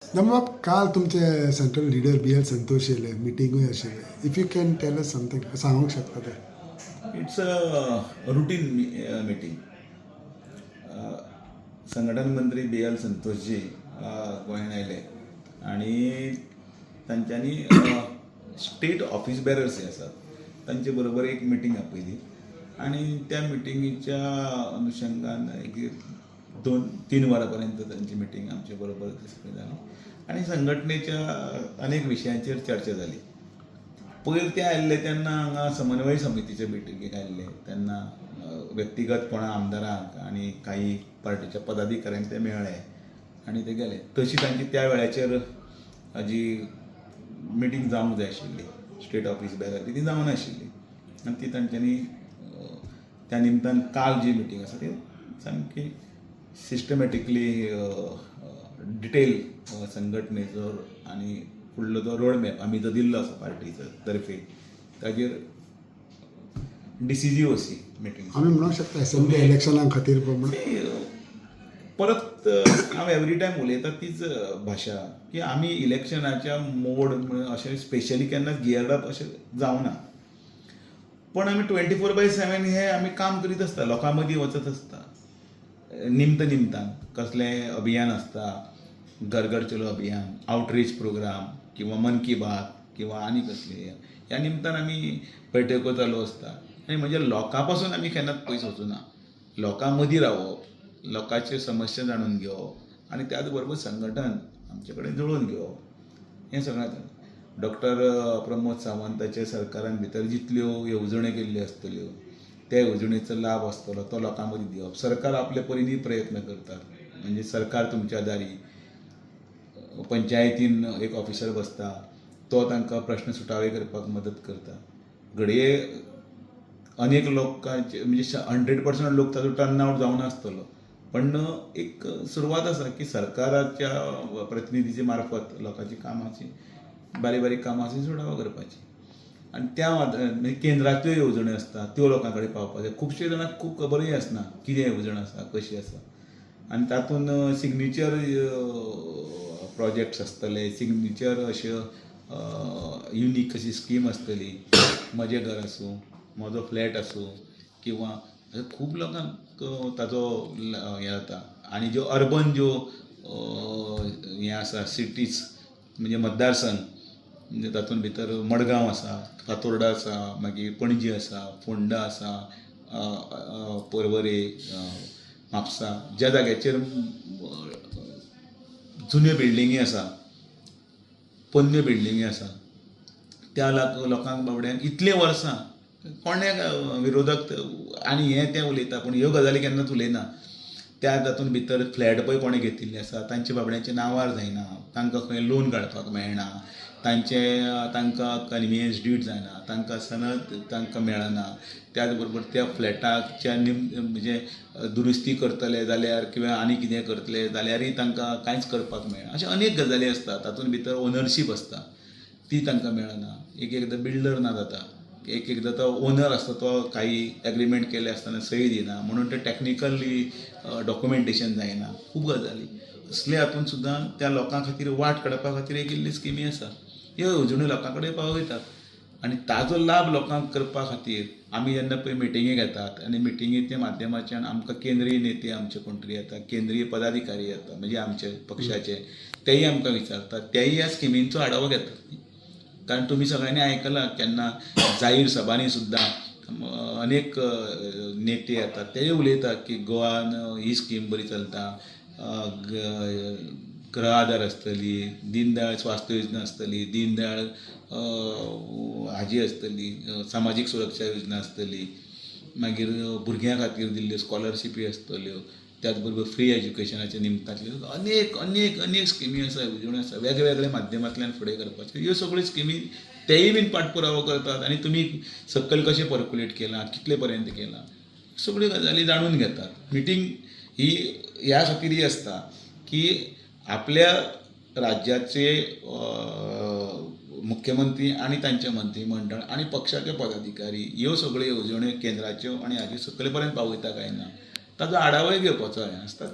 दामूबाब, काल तुमचे central leader बी L Santosh येयले, मिटींगूय आशिल्ले. If you can tell us something, सांगूंक शकता ते. It's a routine meeting. संघटन मंत्री बी एल संतोषजी गोंयांत आयले आनी तांच्यांनी स्टेट ऑफिस बेरर्स जे आसात तांचे बरोबर एक मिटींग आपयली आनी त्या मिटिंगेच्या अनुशंगान एक 2-3 वरां पर्यंत तांची मिटींग आमचे बरोबर सगळें जाली आनी संघटनेच्या अनेक विशयांचेर चर्चा जाली. पयर ते आयिल्ले तेन्ना हांगा समन्वय समितीचे मिटिंगेक आयिल्ले तेन्ना व्यक्तिगत कोणा आमदारांक आनी काही पार्टीच्या पदाधिकाऱ्यांक ते मेळ्ळे आनी ते गेले. तशी तांची त्या वेळाचेर जी मिटींग जावंक जाय आशिल्ली स्टेट ऑफिस बेराची, ती जावनाशिल्ली आनी ती तांच्यांनी त्या निमतान काल जी मिटींग आसा ती सामकी सिस्टमॅटिकली डिटेल संघटनेचो आनी फुडलो जो रोड मॅप आमी जो दिल्लो आसा पार्टीचो तर्फे, ताजेर डिसिजीव अशी मिटींग. आमी म्हणूंक शकता असेंब्ली इलेक्शना खातीर म्हणून? परत हांव एवरी टायम उलयता तीच भाशा की आमी इलेक्शनाच्या मोड अशें स्पेशली केन्नाच गियर्ड अप अशें जावना, पण आमी 24/7 हे आमी काम करीत आसता, लोकां मदीं वचत आसता. निमत निमतान कसलें अभियान आसता, घर घर चलो अभियान, आउटरीच प्रोग्राम किंवा मन की बात किंवा आनी कसले, ह्या निमतान आमी बैठको चालू आसता आनी म्हणजे लोकां पासून आमी केन्नाच पयस वचूना. लोकां मदीं रावप, लोकांच्यो समस्या जाणून घेवप आनी त्याच बरोबर संघटन आमचे कडेन जुळोवन घेवप, हें सगळें. डॉक्टर प्रमोद सावंताच्या सरकारान भितर जितल्यो येवजण्यो केल्ल्यो आसतल्यो, त्या येवजणेचो लाभ आसतलो तो लोकां मदीं दिवप. सरकार आपले परीनूय प्रयत्न करतात. म्हणजे सरकार तुमच्या दारी, पंचायतीन एक ऑफिसर बसता, तो तांकां प्रश्न सुटावे करपाक मदत करता. घडये अनेक लोकांचे, म्हणजे 100% लोक ताजो टर्न आवट जावनासतलो, पण एक सुरवात आसा की सरकाराच्या प्रतिनिधीचे मार्फत लोकांची कामाची, बारीक बारीक कामां आसा सुटावो करपाची. आनी त्या म्हणजे केंद्राच्यो येवजण्यो आसता त्यो लोकां कडेन पावपाच्यो. खुबशे जाणांक खूब खबरूय आसना कितें येवजण आसा, कशी आसा. आनी तातूंत सिग्नेचर प्रोजेक्ट्स आसतले, सिग्नेचर अश्यो युनीक अशी स्कीम आसतली, म्हजें घर आसूं, म्हजो फ्लॅट आसूं किंवा अशें खूब लोकांक ताजो हें जाता. आनी ज्यो अर्बन ज्यो हें आसा सिटीज, म्हणजे मतदारसंघ, म्हणजे तातूंत भितर मडगांव आसा, फातोर्डा आसा, मागीर पणजी आसा, फोंडा आसा, पर्वरे, म्हापसा, ज्या जाग्याचेर जुन्यो बिल्डिंगी आसा, पोन्न्यो बिल्डिंगी आसा, त्या लोकांक बाबड्यांक इतलीं वर्सां कोणे विरोधक आनी हें तें उलयता, पूण ह्यो गजाली केन्नाच उलयना. त्या तातूंत भितर फ्लॅट पळय कोणें घेतिल्ले आसा, तांच्या बाबड्यांच्या नांवार जायना, तांकां खंय लोन काडपाक मेळना, तांचे तांकां कन्वियन्स did जायना, तांकां सनद तांकां मेळना. त्याच बरोबर त्या फ्लॅटाच्या म्हणजे दुरुस्ती करतले जाल्यार किंवा आनी कितें करतले जाल्यारय तांकां कांयच करपाक मेळना. अश्यो अनेक गजाली आसता. तातूंत भितर ओनरशीप आसता, ती तांकां मेळना. एक एकदां बिल्डर ना जाता, एक एकदां तो ओनर आसता तो काही एग्रीमेंट केले आसतना सही दिना म्हणून ते टॅक्निकली डॉक्युमेंटेशन जायना. खूब गजाली असले हातून सुद्दां त्या लोकां खातीर वाट काडपा खातीर एक इल्ली स्किमी आसा. ह्यो येवजण्यो लोकां कडेन पावयतात आनी ताजो लाभ लोकांक करपा खातीर आमी जेन्ना पळय मिटिंगी घेतात आनी मिटिंगेच्या माध्यमाच्यान आमकां केंद्रीय नेते आमचे कोण तरी येता, केंद्रीय पदाधिकारी येता, म्हणजे आमचे पक्षाचे, तेय आमकां विचारतात, तेय ह्या स्किमींचो आढावो घेतात. कारण तुमी सगळ्यांनी आयकलां, केन्ना जाहीर सभांनी सुद्दां अनेक नेते येतात, तेय उलयतात की गोवान ही स्कीम बरी चलता, गृह आधार आसतली, दीनदयाळ स्वास्थ्य योजना आसतली, दीनदयाळ हाजी आसतली, सामाजीक सुरक्षा योजना आसतली, मागीर भुरग्यां खातीर दिल्ल्यो स्कॉलरशिपी आसतल्यो, त्याच बरोबर फ्री एज्युकेशनाच्या निमतांतल्यो अनेक अनेक अनेक स्किमी आसा, येवजण्यो आसा वेगवेगळ्या माध्यमांतल्यान फुडें करपाच्यो. ह्यो सगळ्यो स्किमी तेय बीन पाठपुरावो करतात आनी तुमी सकयल कशें पर्कुलेट केलां, कितले पर्यंत केलां, सगळ्यो गजाली जाणून घेतात. मिटींग ही ह्या खातीरय आसता की आपल्या राज्याचे मुख्यमंत्री आनी तांचे मंत्रीमंडळ आनी पक्षाचे पदाधिकारी ह्यो सगळ्यो येवजण्यो केंद्राच्यो आनी हाज्यो सकले पर्यंत पावयता काय ना ताजो आढावोय घेवपाचो हें आसता.